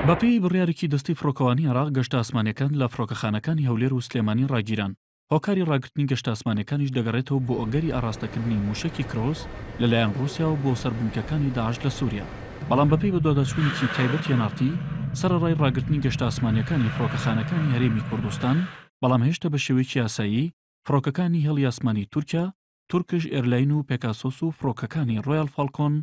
بەپێی بڕیارێکی دەستەی فڕۆکەوانی عێراق، گەشتە ئاسمانییەکان لە فڕۆکەخانەکانی هەولێر و سلێمانی ڕاگیران، هۆکاری ڕاگرتنی گەشتە ئاسمانییەکانیش دەگەڕێتەوە بۆ ئەگەری ئاڕاستەکردنی مووشەکی کرۆز لەلایەن ڕووسیاوە بۆ سەر بنکەکانی داعش لە سووریا. بەڵام بەپێی بەدواداچوونێکی تایبەتی ئێن ئاڕ تی، سەرەڕای ڕاگرتنی گەشتە ئاسمانییەکانی فڕۆکەخانەکانی هەرێمی کوردستان، بەڵام هێشتا بە شێوەیەکی ئاسایی فڕۆکەکانی هێڵی ئاسمانی تورکیا، تورکش ئێرلاین و پێکاسۆس و فڕۆکەکانی ڕۆیاڵ فاڵکۆن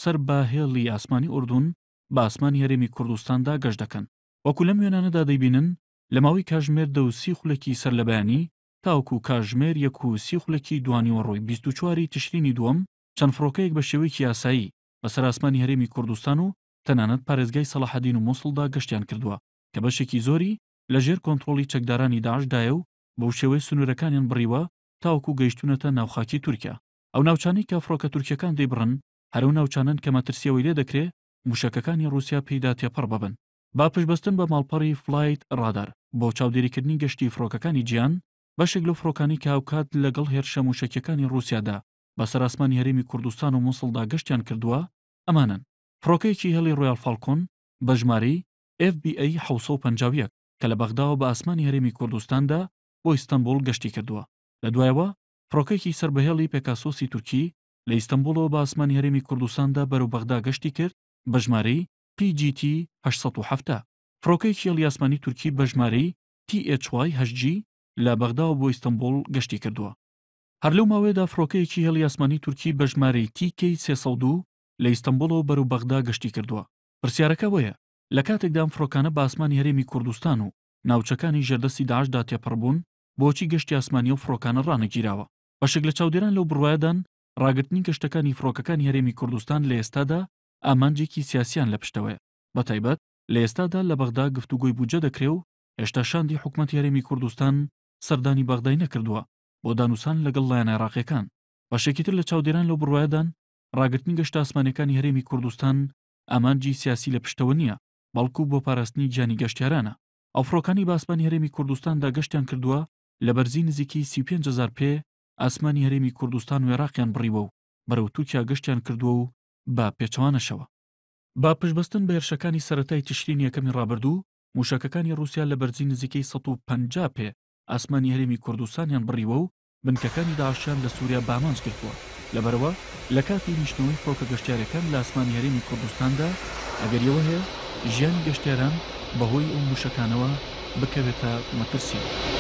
سەر بە هێڵی ئاسمانی ئوردون بە ئاسمانی هەرێمی کوردستاندا گەشت دەکەن. وەکو لەم وێنانەدا دەیبینن، لە ماوەی کاژمێر دە و سی خولەکی سەرلەبەیانی تاوەکو کاژمێر یەک و سی خولەکی دوانیوەڕۆی 24 ی تشرینی دووەم چەند فڕۆکەیەک بە شێوەیەکی ئاسایی بەسەر ئاسمانی هەرێمی کوردستان و تەنانەت پارێزگای سەڵاحەدین و موسڵدا گەشتیان کردووە کە بەشێکی زۆری لە ژێر کۆنترۆڵی چەکدارانی داعش دایە و بەو شێوەیە سنوورەکانیان بڕیوە تاوەکو گەیشتوونەتە ناو خاکی تورکیا. ئەو ناوچانەی کە فڕۆکە تورکییەکان دەیبڕن هەر ئەو ناوچانەن کە مەترسی ئەوەی لێ دەکرێ مووشەکەکانی ڕووسیا پێیدا تێپەڕ ببن. بە پشتبەستن بە ماڵپەڕی فلایت ڕادار بۆ چاودێریکردنی گەشتی فڕۆکەکانی جیهان، بەشێک لەو فڕۆکانەی کە هاوکات لەگەڵ هێرشە مووشەکییەکانی ڕووسیادا بەسەر ئاسمانی هەرێمی کوردستان و موسڵدا گەشتیان کردووە ئەمانەن، فڕۆکەیەکی هێڵی ڕۆیاڵ فاڵکۆن بە ژمارەی FBA 751 کە لە بەغداوە بە ئاسمانی هەرێمی کوردستاندا بۆ ئیستەنبوڵ گەشتی کردووە. لە دوایەوە فڕۆکەیەکی سەر بە هێڵی پێکاسۆسی تورکی لە ئیستەنبوڵەوە بە ئاسمانی هەرێمی کوردستاندا بەرەو بەغدا گەشتی کرد بە ژمارەی PGT 870. فڕۆکەیەکی هێڵی ئاسمانی تورکی بە ژمارەی THY 8G لە بەغداوە بۆ ئیستەنبوڵ گەشتی کردووە. هەر لەو ماوەیەدا فڕۆکەیەکی هێڵی ئاسمانی تورکی بە ژمارەی TK 302 لە ئیستەنبوڵەوە بەرەو بەغدا گەشتی کردووە. پرسیارەکە ئەوەیە، لە کاتێکدا ئەم فڕۆکانە بە ئاسمانی هەرێمی کوردستان و ناوچەکانی ژێردەستی داعشدا تێپەڕبوون، بۆچی گەشتی ئاسمانی ئەو فڕۆکانە ڕانەگیراوە؟ بەشێک لە چاودێران لەو بڕوایەدان ڕاگرتنی گەشتەکانی فڕۆکەکانی هەرێمی کوردستان لە ئێستادا ئامانجێکی سیاسیان لە پشتەوەیە، بەتایبەت لە ئێستادا لە بەغدا گفتوگۆی بودجە دەکرێ و هێشتا شاندی حکومەتی هەرێمی کوردستان سەردانی بەغدای نەکردووە بۆ دانوسان لەگەڵ لایەنە عێراقیەکان. بەشێکی تر لە چاودێران لەو بڕوایەدان ڕاگرتنی گەشتە ئاسمانیەکانی هەرێمی کوردستان ئامانجی سیاسی لە پشتەوە نییە، بەڵکو بۆ پاراستنی گیانی گەشتیارانە. ئەو فڕۆکانەی بە ئاسمانی هەرێمی کوردستاندا گەشتیان کردووە لە بەرزی نزیکەی 35 هەزار پێ ئاسمانی هەرێمی کوردستان و عێراقیان بڕیوە و بەرەو تورکیا گەشتیان کردووە و بە پێچەوانەشەوە. بە پشتبەستن بە هێرشەکانی سەرەتای تشرینی یەکەمی ڕابردوو، مووشەکەکانی ڕووسیا لە بەرزی نزیکەی 150 پێ ئاسمانی هەرێمی کوردستانیان بڕیوە و بنکەکانی داعشیان لە سووریا بە ئامانج گرتووە، لەبەرئەوە لە کاتی نیشتنەوەی فڕۆکە گەشتیارەکان لە ئاسمانی هەرێمی کوردستاندا ئەگەری ئەوە هەیە ژیانی گەشتیاران بەهۆی ئەو مووشەکانەوە بکەوێتە مەترسیەوە.